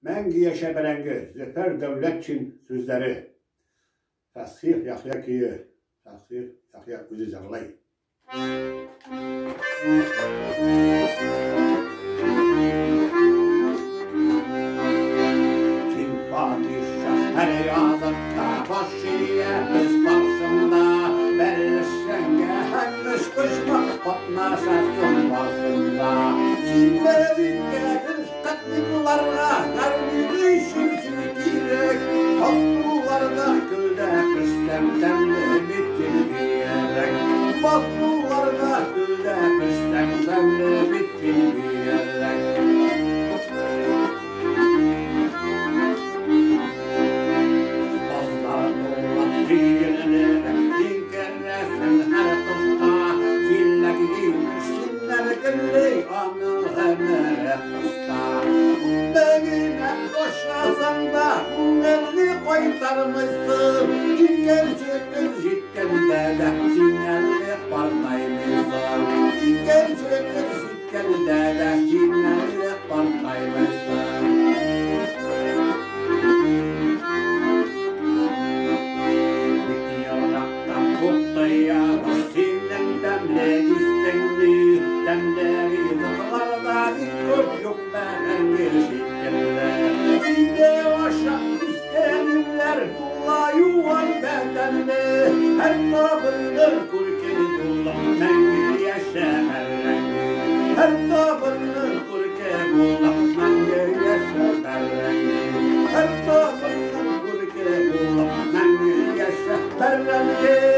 Мәңге яшә бәрәңге, Зөфәр Дәүләтшин сүзләре. Фәсхих Яхъя көе. Фәсхих Яхъя үзе җырлый. Син падишаһ һәр языкта баш иябез каршыңда, бәлешеңә һәм өчпочмак катнашасың барсында. Син бәзиткә катникларга хәрби өчен син кирәк, басуларда көлдә пешсәң тәмле бит син бигрәк. Басуларда көлдә пешсәң тәмле бит син бигрәк. Базлар тулып сөенеп, син керәсең һәр кышка, җиләк җимеш синнән көлли, аның гомере кыска. Күпме генә ашасаң да, күңелне кайтармыйсың, икенче көн җиткәндә дә син әле картаймыйсың. Икенче көн җиткәндә дә син әле картаймыйсың. Бик ерактан туктыябыз синең тәмле исеңне, тәмле ризыкларда бик күп юк бәрәңге шикелле. Сине ашап үскән илләр була юан бәдәнле, һәр табынның күрке булып мәңге яшә бәрәңге. Һәр табынның күрке булып мәңге яшә бәрәңге. Һәр табынның күрке булып мәңге яшә бәрәңге.